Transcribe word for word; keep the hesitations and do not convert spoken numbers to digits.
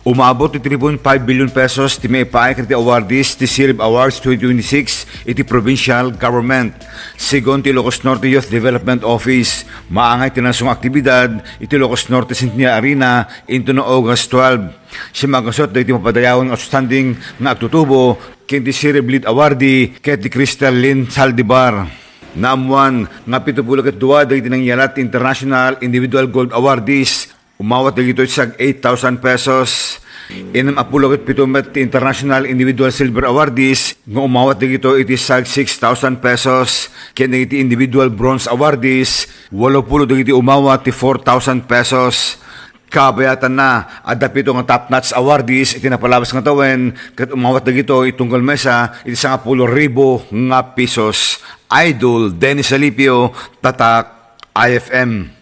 Umabot ti three point five billion pesos ti maipaay kadagiti awardees ti Sirib Awards twenty twenty-six iti provincial government. Segun ti Ilocos Norte Youth Development Office, maangay ti nangsong aktibidad iti Ilocos Norte Centennial Arena intono August twelve. Simmagaset dagiti mapadayawan nga outstanding nga agtutubo ken ti Sirib Lead Awardee ket ti Crystal Lynn Saldivar. Naammuan nga pito pulo ket dua dagiti nangyalat ti International Individual Gold Awardees. Umawat dagitoy iti sag eight thousand pesos. Innem a pulo ket pito met ti International Individual Silver Awardees nga umawat dagitoy iti sag six thousand pesos. Ken dagiti Individual Bronze Awardees, walo pulo dagiti umawat ti four thousand pesos. Kabayatanna, adda pito nga top-notch awardees iti napalabas nga tawen ket umawat dagitoy tunggal maysa iti sangapulo ribu nga pesos. Idol Dennis Alipio, Tatak I F M.